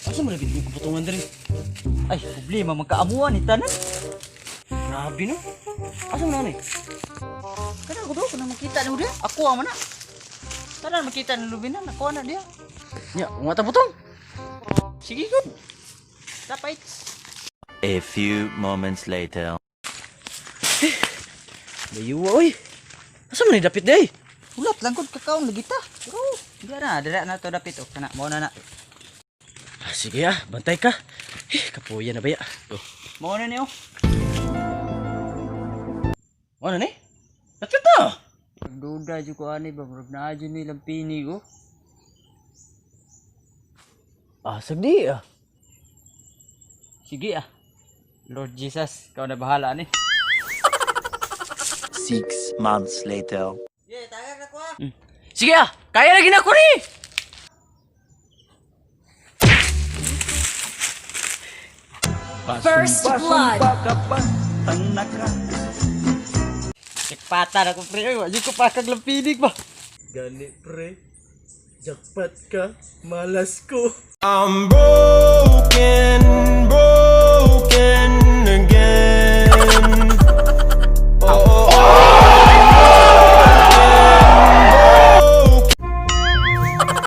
Asa man lagi ko patungan diri? Ay, problema magkaamuan ni tanan. Grabe no. Asa man ani? Kana ko do, kana makita na dia. Ako ang mana. Tanan makita ni Lubinan, ako na dia. Nya, unga ta butong. Sige gud. Dapat. A few moments later. Layuwa oy. Asa man ni dapit day? Hulat lang gud kakaon lagi ta. Pero di na, dira na to dapit oh. Kana mao na na. Ah, sige ah, bantay ka. Eh, kapuya na baya. Oh. Mao na ni oh. Ano ni? Dapit na. Duda jud ko ani ba murag naa jud ni lampini ko. Ah, sagdi ah. Sige ah. Lord Jesus, ikaw na bahala ni. 6 months later. Yeah, tagak na ko ah. Sige ah, kaya lagi na ko ni. First blood. Sikpata na ko pre, oy, wa jud ko pakag lampinig ba. Gani pre. Jackpot ka, malas ko. I'm broken.